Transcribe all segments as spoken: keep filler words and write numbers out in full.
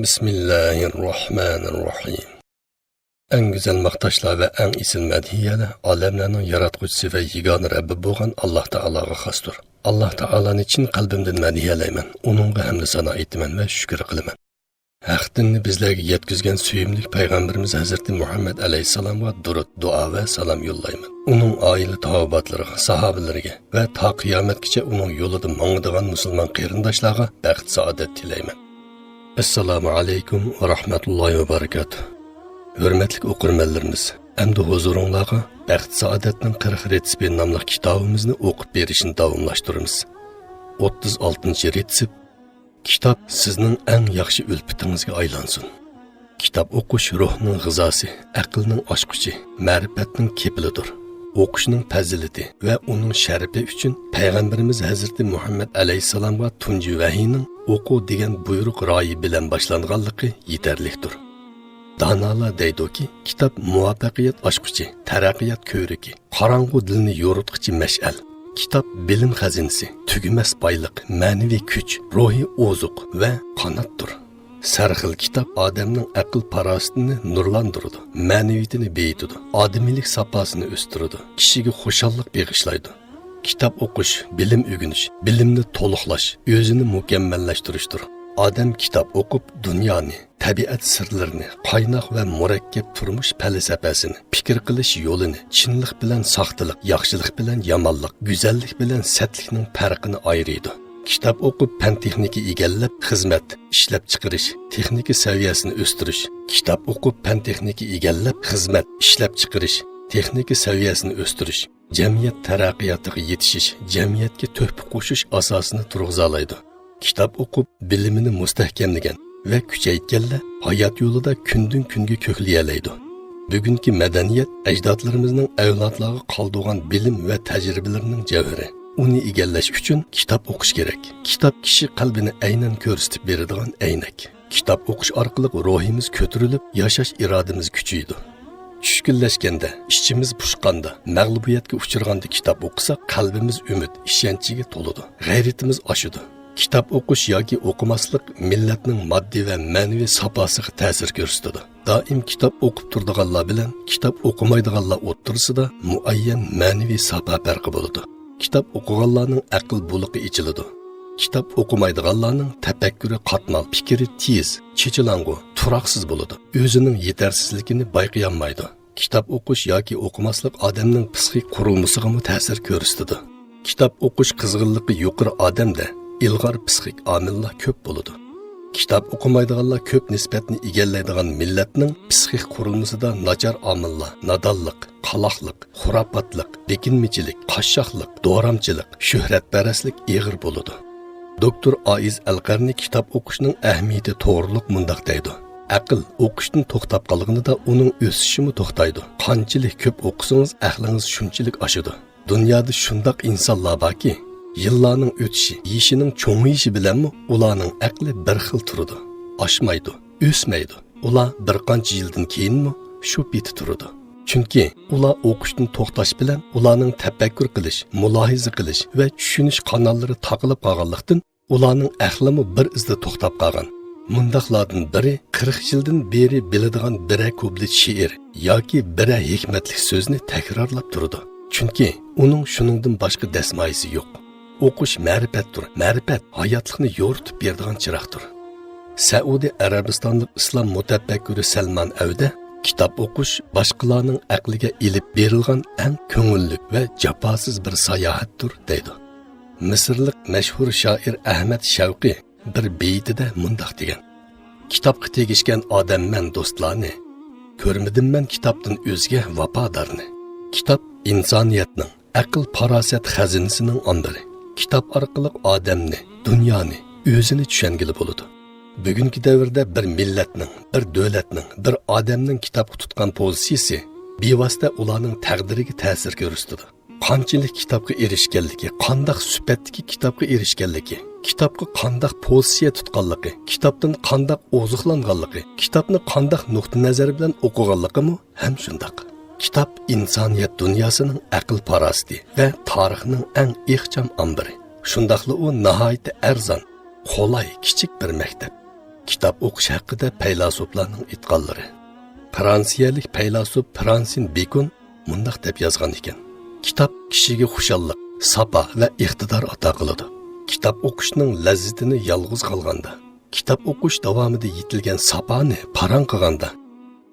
بىسمىللاھىررەھمانىررەھىم. ئەڭ گۈزەل ماختاشلار ۋە ئەڭ ئېسىل مەدھىيەلەر ئالەملەرنىڭ ياراتقۇچىسى ۋە يېگانە رەببى بولغان ئاللاھ تائالاغا خاستۇر. ئاللاھ تائالانى چىن قەلبىمدىن مەدھىيەلەيمەن، ئۇنىڭغا ھەمدۇ سانا ئېيتىمەن ۋە شۈكۈر قىلىمەن. ھەق دىننى بىزلەرگە يەتكۈزگەن سۆيۈملۈك پەيغەمبىرىمىز ھەزرىتى مۇھەممەد ئەلەيھىسسالامغا دۇرۇت، دۇئا ۋە سالام يوللايمەن. ئۇنىڭ ئائىلە تاۋابىئاتلىرىغا، ساھابىلىرىگە ۋە تا قىيامەتكىچە ئۇنىڭ يولىدا ماڭىدىغان مۇسۇلمان قېرىنداشلارغا بەخت-سائادەت تىلەيمەن. ئەسسالامۇ ئەلەيكۇم ۋە رەھمەتۇللاھى ۋە بەرىكاتۇھ. ھۆرمەتلىك ئوقۇرمەنلىرىمىز، ئەمدى ھۇزۇرۇڭلارغا بەخت-سائادەتنىڭ قىرىق رېتسېپى ناملىق كىتابىمىزنى ئوقۇپ بېرىشنى داۋاملاشتۇرىمىز. ئوتتۇز ئالتىنچى رېتسېپ. كىتاب سىزنىڭ ئەڭ ياخشى ئۈلپىتىڭىزگە ئايلانسۇن. كىتاب ئوقۇش روھنىڭ غىزاسى، ئەقىلنىڭ ئاچقۇچى، مەرىپەتنىڭ كېپىلىدۇر. ئوقۇشنىڭ پەزىلىتى ۋە ئۇنىڭ شەرىپى ئۈچۈن پەيغەمبىرىمىز ھەزرىتى مۇھەممەد ئەلەيھىسسالامغا تۇنجى ۋەھىينىڭ «ئوقۇ» دېگەن بۇيرۇق رايى بىلەن باشلانغانلىقى يېتەرلىكتۇر. دانالار دەيدۇكى، كىتاب مۇۋەپپەقىيەت ئاچقۇچى، تەرەققىيات كۆۋرۈكى، قاراڭغۇ دىلنى يورۇتقۇچى مەشئەل. كىتاب بىلىم خەزىنىسى، تۈگىمەس بايلىق، مەنىۋى كۈچ، روھىي ئوزۇق ۋە قاناتتۇر. سەرخىل كىتاب ئادەمنىڭ ئەقىل-پاراسىتىنى نۇرلاندۇرىدۇ، مەنىۋىيىتىنى بېيىتىدۇ، ئادىمىيلىك ساپاسىنى ئۆستۈرىدۇ، كىشىگە خۇشاللىق بېغىشلايدۇ. كىتاب ئوقۇش، بىلىم ئۆگىنىش، بىلىمنى تولۇقلاش، ئۆزىنى مۇكەممەللەشتۈرۈشتۇر. ئادەم كىتاب ئوقۇپ، دۇنيانى، تەبىئەت سىرلىرىنى، قايناق ۋە مۇرەككەپ تۇرمۇش پەلسەپەسىنى، پىكىر قىلىش يولىنى، چىنلىق بىلەن ساختىلىق، ياخشىلىق بىلەن يامانلىق، گۈزەللىك بىلەن سەتلىكنىڭ پەرقىنى ئايرىيدۇ. كىتاب ئوقۇپ، پەن-تېخنىكا ئىگىلەپ، خىزمەت، ئىشلەپچىقىرىش، تېخنىكا سەۋىيەسىنى ئۆستۈرۈش. كىتاب ئوقۇپ، پەن-تېخنىكا ئىگىلەپ، خىزمەت، ئىشلەپچىقىرىش، تېخنىكا سەۋىيەسىنى ئۆستۈرۈش، جەمئىيەت تەرەققىياتىغا يېتىشىش، جەمئىيەتكە تۆھپە قوشۇش ئاساسىنى تۇرغۇزالايدۇ. كىتاب ئوقۇپ، بىلىمىنى مۇستەھكەملىگەن ۋە كۈچەيتكەنلەر ھايات يولىدا كۈندىن-كۈنگە كۆكلىيەلەيدۇ. بۈگۈنكى مەدەنىيەت ئەجدادلىرىمىزنىڭ ئەۋلادلارغا قالدۇرغان بىلىم ۋە تەجرىبىلىرىنىڭ جەۋھىرى. ئۇنى ئىگىلەش ئۈچۈن كىتاب ئوقۇش كېرەك. كىتاب كىشى قەلبىنى ئەينەن كۆرسىتىپ بېرىدىغان ئەينەك. كىتاب ئوقۇش ئارقىلىق روھىمىز كۆتۈرۈلۈپ، ياشاش ئىرادىمىز كۈچىيىدۇ. چۈشكۈنلەشكەندە، ئىچىمىز پۇشقاندا، مەغلۇبىيەتكە ئۇچرىغاندا كىتاب ئوقۇساق، قەلبىمىز ئۈمىد، ئىشەنچىگە تولىدۇ، غەيرىتىمىز ئاشىدۇ. كىتاب ئوقۇش ياكى ئوقۇماسلىق مىللەتنىڭ ماددىي ۋە مەنىۋى ساپاسىغا تەسىر كۆرسىتىدۇ. دائىم كىتاب ئوقۇپ تۇرىدىغانلار بىلەن كىتاب ئوقۇمايدىغانلار ئوتتۇرىسىدا مۇئەييەن مەنىۋى ساپا پەرقى بولىدۇ. كىتاب ئوقۇغانلارنىڭ ئەقىل بۇلىقى ئېچىلىدۇ. كىتاب ئوقۇمايدىغانلارنىڭ تەپەككۇرى قاتمال، پىكرى تېز، چېچىلاڭغۇ، تۇراقسىز بولىدۇ. ئۆزىنىڭ يېتەرسىزلىكىنى بايقىيالمايدۇ. كىتاب ئوقۇش ياكى ئوقۇماسلىق ئادەمنىڭ پسىخىك قۇرۇلمىسىغىمۇ تەسىر كۆرسىتىدۇ. كىتاب ئوقۇش قىزغىنلىقى يۇقىرى ئادەمدە ئىلغار پسىخىك ئامىللار كۆپ بولىدۇ. كىتاب ئوقۇمايدىغانلار كۆپ نىسبەتنى ئىگىلەيدىغان مىللەتنىڭ پسىخىك قۇرۇلمىسىدا ناچار ئامىللار، نادانلىق، قالاقلىق، خۇراپاتلىق، بېكىنمىچىلىك، قاششاقلىق، دورامچىلىق، شۆھرەتپەرەسلىك ئېغىر بولىدۇ. دوكتور ئائىز ئەلقەرنى كىتاب ئوقۇشنىڭ ئەھمىيىتى توغرۇلۇق مۇنداق دەيدۇ: ئەقىل ئوقۇشتىن توختاپ قالغىنىدا ئۇنىڭ ئۆسۈشىمۇ توختايدۇ. قانچىلىك كۆپ ئوقۇسىڭىز، ئەقلىڭىز شۇنچىلىك ئاشىدۇ. دۇنيادا شۇنداق ئىنسانلار باركى، يىللارنىڭ ئۆتۈشى، يېشىنىڭ چوڭىيىشى بىلەنمۇ ئۇلارنىڭ ئەقلى بىر خىل تۇرىدۇ. ئاشمايدۇ، ئۆسمەيدۇ. ئۇلار بىر قانچە يىلدىن كېيىنمۇ شۇ پېتى تۇرىدۇ. چۈنكى ئۇلار ئوقۇشتىن توختاش بىلەن ئۇلارنىڭ تەپەككۇر قىلىش، مۇلاھىزە قىلىش ۋە چۈشىنىش قاناللىرى تاقىلىپ قالغانلىقتىن، ئۇلارنىڭ ئەقلىمۇ بىر ئىزدا توختاپ قالغان. مۇنداقلاردىن بىرى قىرىق يىلدىن بېرى بىلىدىغان بىرەر كۇپلېت شېئىر ياكى بىرەر ھېكمەتلىك سۆزنى تەكرارلاپ تۇرىدۇ. چۈنكى ئۇنىڭ شۇنىڭدىن باشقا دەسمايىسى يوق. ئوقۇش مەرىپەتتۇر، مەرىپەت ھاياتلىقنى يورۇتۇپ بېرىدىغان چىراغدۇر. سەئۇدى ئەرەبىستانلىق ئىسلام مۇتەپەككۇرى سەلمان ئەۋدە، كىتاب ئوقۇش باشقىلارنىڭ ئەقلىگە ئېلىپ بېرىلغان ئەڭ كۆڭۈللۈك ۋە جاپاسىز بىر ساياھەتتۇر، دەيدۇ. مىسىرلىق مەشھۇر شائىر ئەھمەد شەۋقى بىر بېيىتىدە مۇنداق دېگەن: «كىتابقا تېگىشكەن ئادەممەن دوستلارنى، كۆرمىدىممەن كىتابتىن ئۆزگە ۋاپادارنى.» كىتاب ئىنسانىيەتنىڭ ئەقىل-پاراسەت خەزىنىسىنىڭ ئامبىرى. كىتاب ئارقىلىق ئادەمنى، دۇنيانى، ئۆزىنى چۈشەنگىلى بولىدۇ. بۈگۈنكى دەۋردە بىر مىللەتنىڭ، بىر دۆلەتنىڭ، بىر ئادەمنىڭ كىتابقا تۇتقان پوزىتسىيىسى بىۋاسىتە ئۇلارنىڭ تەقدىرىگە تەسىر كۆرسىتىدۇ. قانچىلىك كىتابقا ئېرىشكەنلىكى، قانداق سۈپەتتىكى كىتابقا ئېرىشكەنلىكى، كىتابقا قانداق پوزىتسىيە تۇتقانلىقى، كىتابتىن قانداق ئوزۇقلانغانلىقى، كىتابنى قانداق نۇقتىئىنەزەر بىلەن ئوقۇغانلىقىمۇ ھەم شۇنداق. كىتاب ئىنسانىيەت دۇنياسىنىڭ ئەقىل-پاراسىتى ۋە تارىخنىڭ ئەڭ ئىخچام ئامبىرى. شۇنداقلا ئۇ ناھايىتى ئەرزان، قولاي، كىچىك بىر مەكتەپ. كىتاب ئوقۇش ھەققىدە پەيلاسوپلارنىڭ ئېيتقانلىرى. فرانسىيەلىك پەيلاسوپ فرانسىن بېكون مۇنداق دەپ يازغان ئىكەن: «كىتاب كىشىگە خۇشاللىق، ساپا ۋە ئىقتىدار ئاتا قىلىدۇ. كىتاب ئوقۇشنىڭ لەززىتىنى يالغۇز قالغاندا، كىتاب ئوقۇش داۋامىدا يېتىلگەن ساپانى پاراڭ قىلغاندا،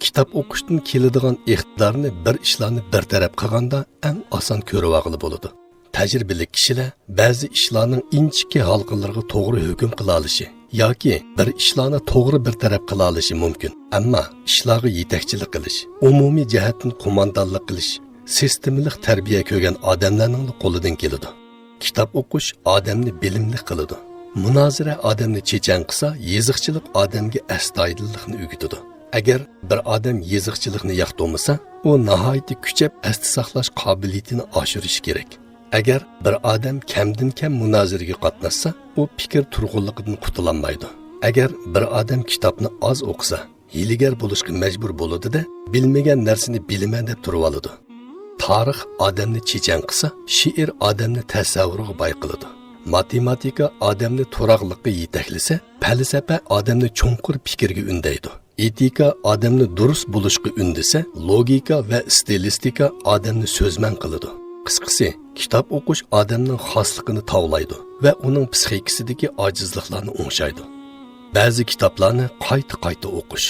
كىتاب ئوقۇشتىن كېلىدىغان ئىقتىدارنى بىر ئىشلارنى بىر تەرەپ قىلغاندا ئەڭ ئاسان كۆرۈۋالغىلى بولىدۇ.» تەجرىبىلىك كىشىلەر بەزى ئىشلارنىڭ ئىنچىكە ھالقىلىرىغا توغرا ھۆكۈم قىلالىشى ياكى بىر ئىشلارنى توغرا بىر تەرەپ قىلالىشى مۇمكىن، ئەمما ئىشلارغا يېتەكچىلىك قىلىش، ئومۇمىي جەھەتتىن قوماندانلىق قىلىش، سىستېمىلىق تەربىيە كۆرگەن ئادەملەرنىڭلا قولىدىن كېلىدۇ. كىتاب ئوقۇش ئادەمنى بىلىملىك قىلىدۇ. مۇنازىرە ئادەمنى چېچەن قىلسا، يېزىقچىلىق ئادەمگە ئەستايىدىللىقنى ئۆگىتىدۇ. ئەگەر بىر ئادەم يېزىقچىلىقنى ياقتۇرمىسا، ئۇ ناھايىتى كۈچەپ ئەستە ساقلاش قابىلىيىتىنى ئاشۇرۇشى كېرەك. ئەگەر بىر ئادەم كەمدىن كەم مۇنازىرىگە قاتناشسا، ئۇ پىكىر تۇرغۇنلۇقىدىن قۇتۇلالمايدۇ. ئەگەر بىر ئادەم كىتابنى ئاز ئوقۇسا، ھىيلىگەر بولۇشقا مەجبۇر بولىدۇ-دە، بىلمىگەن نەرسىنى بىلىمەن دەپ تۇرۇۋالىدۇ. تارىخ ئادەمنى چېچەن قىلسا، شېئىر ئادەمنى تەسەۋۋۇرغا باي قىلىدۇ. ماتېماتىكا ئادەمنى تۇراقلىققا يېتەكلىسە، پەلسەپە ئادەمنى چوڭقۇر پىكىرگە ئۈندەيدۇ. ئېتىكا ئادەمنى دۇرۇس بولۇشقا ئۈندىسە، لوگىكا ۋە ئىستىلىستىكا ئادەمنى سۆزمەن قىلىدۇ. قىسقىسى، كىتاب ئوقۇش ئادەمنىڭ خاسلىقىنى تاۋلايدۇ ۋە ئۇنىڭ پسىخىكىسىدىكى ئاجىزلىقلارنى ئوڭشايدۇ. بەزى كىتابلارنى قايتا-قايتا ئوقۇش.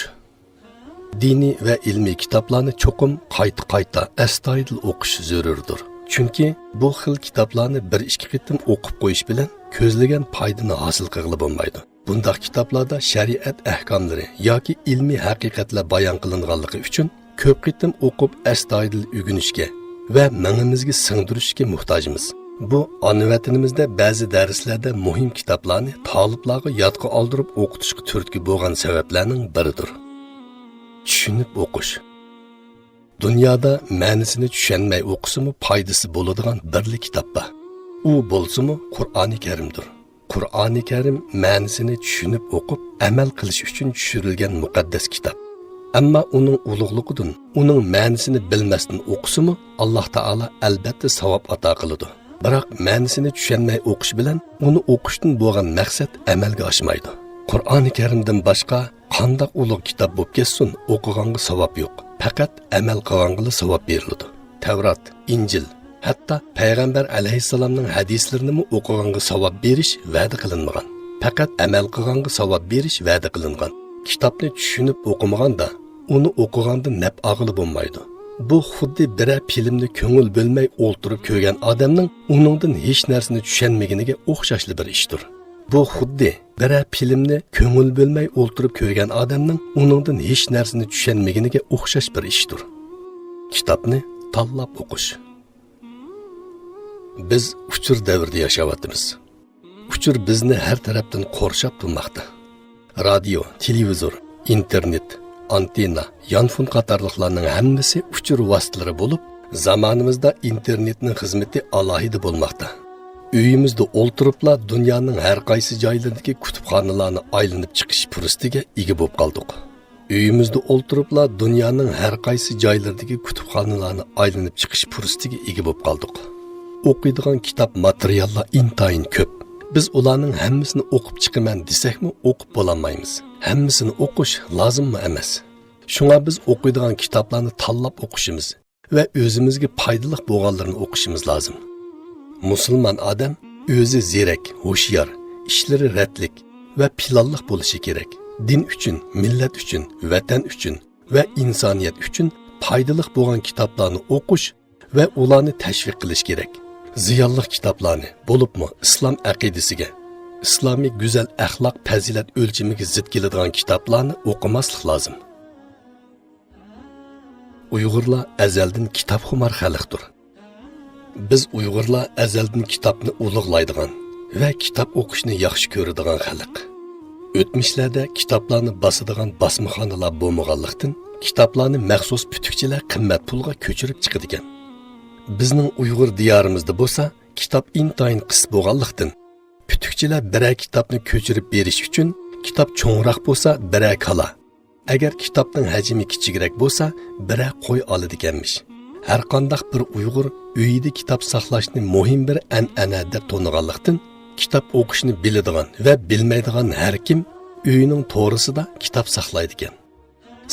دىنىي ۋە ئىلمىي كىتابلارنى چوقۇم قايتا-قايتا، ئەستايىدىل ئوقۇش زۆرۈردۇر. چۈنكى بۇ خىل كىتابلارنى بىر ئىككى قېتىم ئوقۇپ قويۇش بىلەن كۆزلىگەن پايدىنى ھاسىل قىلغىلى بولمايدۇ. بۇنداق كىتابلاردا شەرىئەت ئەھكاملىرى ياكى ئىلمىي ھەقىقەتلەر بايان قىلىنغانلىقى ئۈچۈن، كۆپ قېتىم ئوقۇپ ئەستايىدىل ئۆگىنىشكە ۋە مېڭىمىزگە سىڭدۈرۈشكە موھتاجمىز. بۇ ئانا ۋەتىنىمىزدە بەزى دەرسلەردە مۇھىم كىتابلارنى تالىپلارغا يادقا ئالدۇرۇپ ئوقۇتۇشقا تۈرتكە بولغان سەۋەبلەرنىڭ بىرىدۇر. چۈشىنىپ ئوقۇش. دۇنيادا مەنىسىنى چۈشەنمەي ئوقۇسىمۇ پايدىسى بولىدىغان بىرلا كىتاب بار. ئۇ بولسىمۇ قۇرئانى كەرىمدۇر. قۇرئانى كەرىم مەنىسىنى چۈشىنىپ ئوقۇپ، ئەمەل قىلىش ئۈچۈن چۈشۈرۈلگەن مۇقەددەس كىتاب. ئەمما ئۇنىڭ ئۇلۇغلۇقىدىن، ئۇنىڭ مەنىسىنى بىلمەستىن ئوقۇسىمۇ، ئاللاھ تائالا ئەلبەتتە ساۋاب ئاتا قىلىدۇ. بىراق مەنىسىنى چۈشەنمەي ئوقۇش بىلەن ئۇنى ئوقۇشتىن بولغان مەقسەت ئەمەلگە ئاشمايدۇ. قۇرئانى كەرىمدىن باشقا قانداق ئۇلۇغ كىتاب بولۇپ كەتسۇن، ئوقۇغانغا ساۋاب يوق. پەقەت ئەمەل قىلغانغىلا ساۋاب بېرىلىدۇ. تەۋرات، ئىنجىل، ھەتتا پەيغەمبەر ئەلەيھىسسالامنىڭ ھەدىسلىرىنىمۇ ئوقۇغانغا ساۋاب بېرىش ۋەدە قىلىنمىغان. پەقەت ئەمەل قىلغانغا ساۋاب بېرىش ۋەدە قىلىنغان. كىتابنى چۈشىنىپ ئوقۇمىغاندا، ئۇنى ئوقۇغاندىن نەپ ئالغىلى بولمايدۇ. بۇ خۇددى بىرەر فىلىمنى كۆڭۈل بۆلمەي ئولتۇرۇپ كۆرگەن ئادەمنىڭ ئۇنىڭدىن ھېچ نەرسىنى چۈشەنمىگىنىگە ئوخشاشلا بىر ئىشتۇر. بۇ خۇددى بىرەر فىلىمنى كۆڭۈل بۆلمەي ئولتۇرۇپ كۆرگەن ئادەمنىڭ ئۇنىڭدىن ھېچ نەرسىنى چۈشەنمىگىنىگە ئوخشاش بىر ئىشتۇر. كىتابنى تاللاپ ئوقۇش. بىز ئۇچۇر دەۋرىدە ياشاۋاتىمىز. ئۇچۇر بىزنى ھەر تەرەپتىن قورشاپ تۇرماقتا. رادىيو، تېلېۋىزور، ئىنتېرنېت، ئانتېننا، يانفون قاتارلىقلارنىڭ ھەممىسى ئۇچۇر ۋاسىتىلىرى بولۇپ، زامانىمىزدا ئىنتېرنېتنىڭ خىزمىتى ئالاھىدە بولماقتا. ئۆيىمىزدە ئولتۇرۇپلا دۇنيانىڭ ھەر قايسى جايلىرىدىكى كۇتۇپخانىلارنى ئايلىنىپ چىقىش پۇرسىتىگە ئىگە بولۇپ قالدۇق. ئۆيىمىزدە ئولتۇرۇپلا دۇنيانىڭ ھەر قايسى جايلىرىدىكى كۇتۇپخانىلارنى ئايلىنىپ چىقىش پۇرسىتىگە ئىگە بولۇپ قالدۇق. ئوقۇيدىغان كىتاب ماتېرىياللار ئىنتايىن كۆپ. بىز ئۇلارنىڭ ھەممىسىنى ئوقۇپ چىقىمەن دېسەكمۇ ئوقۇپ بولالمايمىز. ھەممىسىنى ئوقۇش لازىممۇ ئەمەس. شۇڭا بىز ئوقۇيدىغان كىتابلارنى تاللاپ ئوقۇشىمىز ۋە ئۆزىمىزگە پايدىلىق بولغانلىرىنى ئوقۇشىمىز لازىم. مۇسۇلمان ئادەم ئۆزى زېرەك، ھوشيار، ئىشلىرى رەتلىك ۋە پىلانلىق بولۇشى كېرەك. دىن ئۈچۈن، مىللەت ئۈچۈن، ۋەتەن ئۈچۈن ۋە ئىنسانىيەت ئۈچۈن پايدىلىق بولغان كىتابلارنى ئوقۇش ۋە ئۇلارنى تەشۋىق قىلىش كېرەك. زىيانلىق كىتابلارنى، بولۇپمۇ ئىسلام ئەقىدىسىگە، ئىسلامىي گۈزەل ئەخلاق پەزىلەت ئۆلچىمىگە زىت كېلىدىغان كىتابلارنى ئوقۇماسلىق لازىم. ئۇيغۇرلار ئەزەلدىن كىتابخۇمار خەلقتۇر. بىز ئۇيغۇرلار ئەزەلدىن كىتابنى ئۇلۇغلايدىغان ۋە كىتاب ئوقۇشنى ياخشى كۆرىدىغان خەلق. ئۆتمۈشلەردە كىتابلارنى باسىدىغان باسمىخانىلار بولمىغانلىقتىن، كىتابلارنى مەخسۇس پۈتۈكچىلەر قىممەت پۇلغا كۆچۈرۈپ چىقىدىكەن. بىزنىڭ ئۇيغۇر دىيارىمىزدا بولسا، كىتاب ئىنتايىن قىس بولغانلىقتىن، پۈتۈكچىلەر بىرەر كىتابنى كۆچۈرۈپ بېرىش ئۈچۈن، كىتاب چوڭراق بولسا، بىرەر كالا، ئەگەر كىتابنىڭ ھەجمى كىچىكرەك بولسا، بىرەر قوي ئالىدىكەنمىش. ھەرقانداق بىر ئۇيغۇر ئۆيىدە كىتاب ساقلاشنى مۇھىم بىر ئەنئەنە دەپ تونۇغانلىقتىن، كىتاب ئوقۇشنى بىلىدىغان ۋە بىلمەيدىغان ھەر كىم ئۆيىنىڭ تورىسىدا كىتاب ساقلايدىكەن.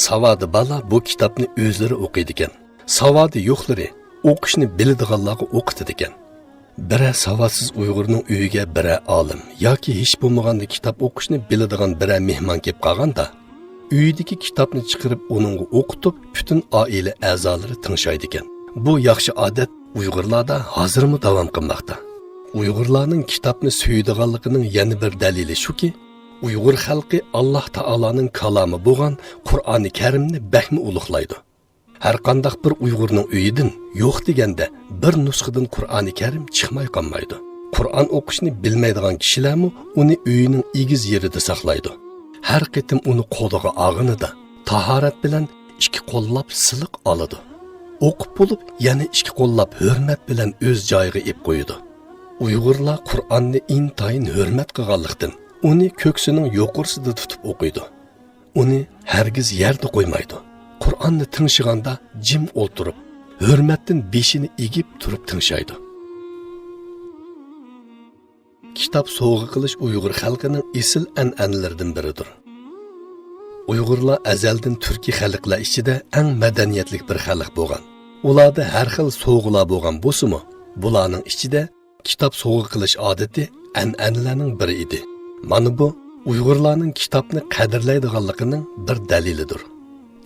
ساۋادى بالا بۇ كىتابنى ئۆزلىرى ئوقۇيدىكەن. ساۋادى يوقلىرى ئوقۇشنى بىلىدىغانلارغا ئوقۇتىدىكەن. بىرەر ساۋاتسىز ئۇيغۇرنىڭ ئۆيىگە بىرەر ئالىم ياكى ھېچ بولمىغاندا كىتاب ئوقۇشنى بىلىدىغان بىرەر مېھمان كېلىپ قالغاندا، ئۆيىدىكى كىتابنى چىقىرىپ ئۇنىڭغا ئوقۇتۇپ، پۈتۈن ئائىلە ئەزالىرى تىڭشايدىكەن. بۇ ياخشى ئادەت ئۇيغۇرلاردا ھازىرمۇ داۋام قىلماقتا. ئۇيغۇرلارنىڭ كىتابنى سۆيىدىغانلىقىنىڭ يەنە بىر دەلىلى شۇكى، ئۇيغۇر خەلقى ئاللاھ تائالانىڭ كالامى بولغان قۇرئانى كەرىمنى بەكمۇ ئۇلۇغلايدۇ. ھەرقانداق بىر ئۇيغۇرنىڭ ئۆيىدىن يوق دېگەندە بىر نۇسخىدىن قۇرئانى كەرىم چىقماي قالمايدۇ. قۇرئان ئوقۇشنى بىلمەيدىغان كىشىلەرمۇ ئۇنى ئۆيىنىڭ ئېگىز يېرىدە ساقلايدۇ. ھەر قېتىم ئۇنى قولىغا ئالغىنىدا تاھارەت بىلەن ئىككى قوللاپ سىلىق ئالىدۇ. ئوقۇپ بولۇپ يەنە ئىككى قوللاپ ھۆرمەت بىلەن ئۆز جايىغا ئېلىپ قويىدۇ. ئۇيغۇرلار قۇرئاننى ئىنتايىن ھۆرمەت قىلغانلىقتىن، ئۇنى كۆكسىنىڭ يۇقىرىسىدا تۇتۇپ ئوقۇيدۇ. ئۇنى ھەرگىز يەردە قويمايدۇ. قۇرئاننى تىڭشىغاندا جىم ئولتۇرۇپ، ھۆرمەتتىن بېشىنى ئېگىپ تۇرۇپ تىڭشايدۇ. كىتاب سوۋغا قىلىش ئۇيغۇر خەلقىنىڭ ئېسىل ئەنئەنىلىرىدىن بىرىدۇر. ئۇيغۇرلار ئەزەلدىن تۈركىي خەلقلەر ئىچىدە ئەڭ مەدەنىيەتلىك بىر خەلق بولغان. ئۇلاردا ھەر خىل سوۋغىلار بولغان بولسىمۇ، بۇلارنىڭ ئىچىدە كىتاب سوۋغا قىلىش ئادىتى ئەنئەنىلەرنىڭ بىرى ئىدى. مانا بۇ ئۇيغۇرلارنىڭ كىتابنى قەدىرلەيدىغانلىقىنىڭ بىر دەلىلىدۇر.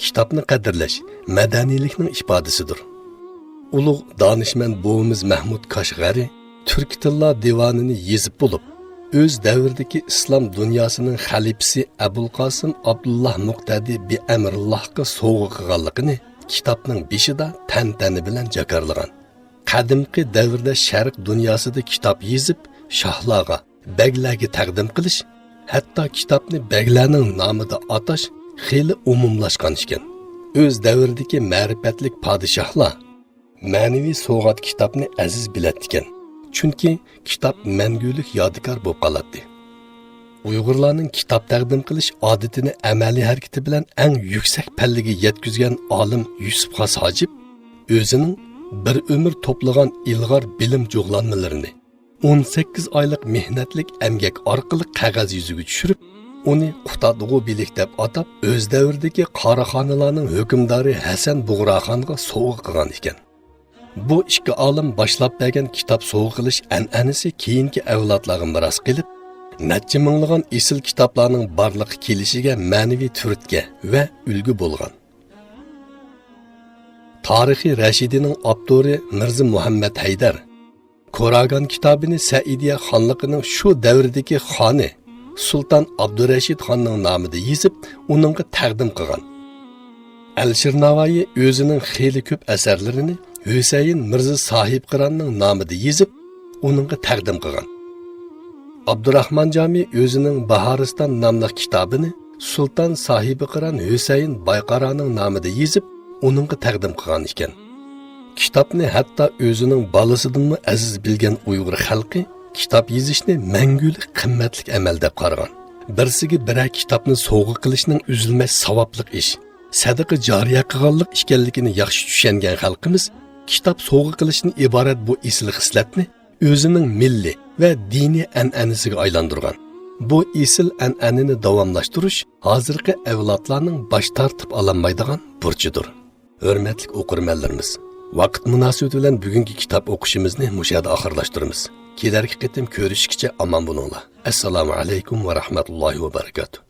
كىتابنى قەدىرلەش مەدەنىيلىكنىڭ ئىپادىسىدۇر. ئۇلۇغ دانىشمەن بوۋىمىز مەھمۇد كاشغەرى تۈركىي تىللار دىۋانىنى يېزىپ بولۇپ، ئۆز دەۋرىدىكى ئىسلام دۇنياسىنىڭ خەلىپىسى ئەبۇلقاسىم ئابدۇللا مۇقتەدى بىئەمرىللاھقا سوۋغا قىلغانلىقىنى كىتابنىڭ بېشىدا تەنتەنە بىلەن جاكارلىغان. قەدىمكى دەۋردە شەرق دۇنياسىدا كىتاب يېزىپ، شاھلارغا، بەگلەرگە تەقدىم قىلىش، ھەتتا كىتابنى بەگلەرنىڭ نامىدا ئاتاش خېلى ئومۇملاشقان ئىكەن. ئۆز دەۋرىدىكى مەرىپەتلىك پادىشاھلار مەنىۋى سوۋغات كىتابنى ئەزىز بىلەتتىكەن، چۈنكى كىتاب مەڭگۈلۈك يادىكار بولۇپ قالاتتى. ئۇيغۇرلارنىڭ كىتاب تەقدىم قىلىش ئادىتىنى ئەمەلىي ھەرىكىتى بىلەن ئەڭ يۈكسەك پەللىگە يەتكۈزگەن ئالىم يۈسۈپ خاس ھاجىپ ئۆزىنىڭ بىر ئۆمۈر توپلىغان ئىلغار بىلىم جۇغلانمىلىرىنى ئون سەككىز ئايلىق مېھنەتلىك ئەمگەك ئارقىلىق قەغەز يۈزىگە چۈشۈرۈپ، ئۇنى قۇتادغۇ بىلىك دەپ ئاتاپ، ئۆز دەۋرىدىكى قاراخانىلارنىڭ ھۆكۈمدارى ھەسەن بۇغراخانغا سوۋغا قىلغان ئىكەن. بۇ ئىككى ئالىم باشلاپ بەرگەن كىتاب سوۋغا قىلىش ئەنئەنىسى كېيىنكى ئەۋلادلارغا مىراس قېلىپ، نەچچە مىڭلىغان ئېسىل كىتابلارنىڭ بارلىققا كېلىشىگە مەنىۋى تۈرتكە ۋە ئۈلگە بولغان. تارىخى رەشىدىنىڭ ئاپتورى مىرزا مۇھەممەد ھەيدەر كوراگان كىتابىنى سەئىدىيە خانلىقىنىڭ شۇ دەۋردىكى خانى سۇلتان ئابدۇرەشىد خاننىڭ نامىدا يېزىپ، ئۇنىڭغا تەقدىم قىلغان. ئەلشىر ناۋايى ئۆزىنىڭ خېلى كۆپ ئەسەرلىرىنى ھۈسەيىن مىرزا ساھىبقىراننىڭ نامىدا يېزىپ، ئۇنىڭغا تەقدىم قىلغان. ئابدۇراخمان جامى ئۆزىنىڭ باھارىستان ناملىق كىتابىنى سۇلتان ساھىبقىران ھۈسەيىن بايقارانىڭ نامىدا يېزىپ، ئۇنىڭغا تەقدىم قىلغان ئىكەن. كىتابنى ھەتتا ئۆزىنىڭ بالىسىدىنمۇ ئەزىز بىلگەن ئۇيغۇر خەلقى كىتاب يېزىشنى مەڭگۈلۈك قىممەتلىك ئەمەل دەپ قارىغان. بىرسىگە بىرەر كىتابنى سوۋغا قىلىشنىڭ ئۈزۈلمەس ساۋابلىق ئىش، سەدىقە جارىيە قىلغانلىق ئىكەنلىكىنى ياخشى چۈشەنگەن خەلقىمىز كىتاب سوۋغا قىلىشتىن ئىبارەت بۇ ئېسىل خىسلەتنى ئۆزىنىڭ مىللىي ۋە دىنىي ئەنئەنىسىگە ئايلاندۇرغان. بۇ ئېسىل ئەنئەنىنى داۋاملاشتۇرۇش ھازىرقى ئەۋلادلارنىڭ باش تارتىپ ئالالمايدىغان بۇرچىدۇر. ھۆرمەتلىك ئوقۇرمەنلىرىمىز، ۋاقىت مۇناسىۋىتى بىلەن بۈگۈنكى كىتاب ئوقۇشىمىزنى مۇشۇ يەردە ئاخىرلاشتۇرىمىز. كېلەركى قېتىم كۆرۈشكىچە ئامان بولۇڭلار. ئەسسالامۇ ئەلەيكۇم ۋە رەھمەتۇللاھى ۋە بەرىكاتۇھ.